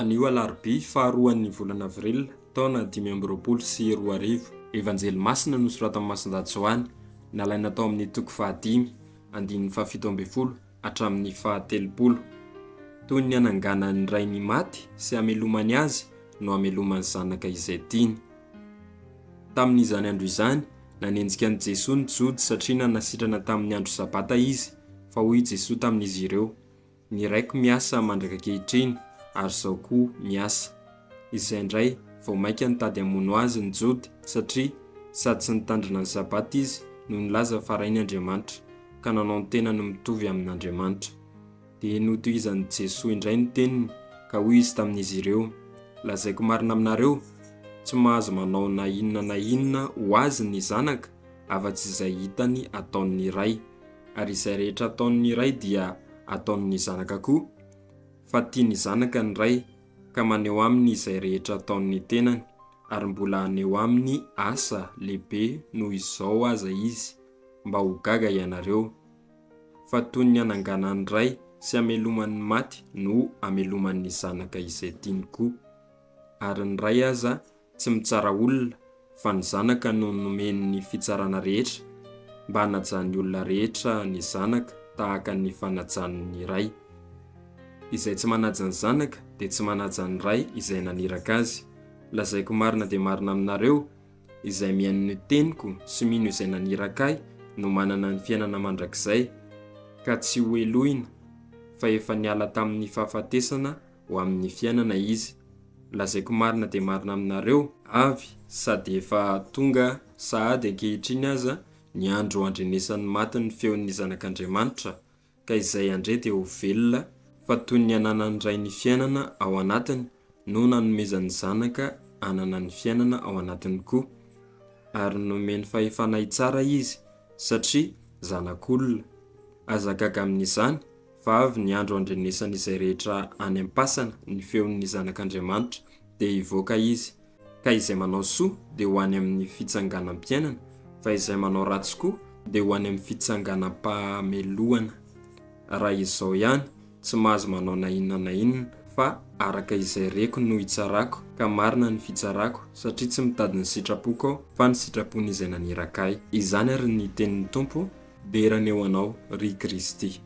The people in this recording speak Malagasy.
Anio alarobia faharoan'ny volana avril taona 2025. Evanjely masina nosoratan'i Masindahy Joany, nalaina tao amin'ny toko fahadimy, andininy faha-17 hatramin'ny faha-30. Toy ny ananganan'ny Ray ny maty sy amelomany azy no ameloman'ny Zanaka izay tiany. Tamin'izany andro izany, nanenjika an'i Jesoa ny Jody satria nanasitrana tamin'ny andro Sabata Izy, fa hoy i Jesoa tamin'izy ireo, Ny Raiko miasa mandraka ankehitriny, ary Izaho koa miasa. Izay indray, vao mainka nitady hamono Azy ny Jody, satria sady tsy nitandrina ny Sabata Izy no nilaza fa Rainy Andriamanitra, ka nanao ny tenany mitovy amin'Andriamanitra. Dia notohizan'i Jesoa indray ny teniny, ka hoy Izy tamin'izy ireo, Lazaiko marina aminareo, tsy mahazo manao na inona na inona ho azy ny Zanaka, afa-tsy izay hitany ataon'ny Ray. Ary izay rehetra ataon'ny Ray dia ataon'ny Zanaka koa, fa tia ny Zanaka ny Ray, ka maneho aminy izay rehetra ataon'ny tenany, ary mbola haneho aminy asa lehibe noho izao aza Izy, mba ho gaga ianareo. Fa toy ny ananganan'ny Ray sy amelomany ny maty no amelomany ny Zanaka izay tiany koa. Ary ny Ray aza tsy mitsara olona, fa ny Zanaka no nomeny ny fitsarana rehetra, mba hanajan'ny olona rehetra ny Zanaka tahaka ny fanajany ny Ray. Izay tsy manaja ny Zanaka dia tsy manaja ny Ray izay naniraka Azy. Lazaiko marina dia marina aminareo, Izay mihaino ny teniko sy mino izay naniraka ahy no manana ny fiainana mandrakizay, ka tsy ho helohina, fa efa niala tamin'ny fahafatesana ho amin'ny fiainana izy. Lazaiko marina dia marina aminareo, avy sady efa tonga sahady ankehitriny aza ny andro handrenesan'ny maty ny feon'ny Zanak'Andriamanitra, ka izay handre dia ho velona, fa toy ny ananan'ny Ray ny fiainana ao anatiny no nanomezan'ny Zanaka hanana ny fiainana ao anatiny koa. Ary nomeny fahefana hitsara Izy, satria Zanak'olona. Aza gaga amin'izany, fa avy ny andro handrenesan'izay rehetra any am-pasana ny feon'ny Zanak'Andriamanitra, dia hivoaka izy, Ka izay manao soa dia ho any amin'ny fitsanganam-piainana, fa izay manao ratsy koa dia ho any amin'ny fitsanganam-pahamelohana. Raha izao ihany, tsy mahazo manao na inona na inona, fa araka izay reko no itsarako, ka marina ny fitsarako, satria tsy mitady ny sitrapoko aho, fa ny sitrapon'izay naniraka ahy. Izany ary ny tenin'ny Tompo, dera anie ho anao, ry Kristy.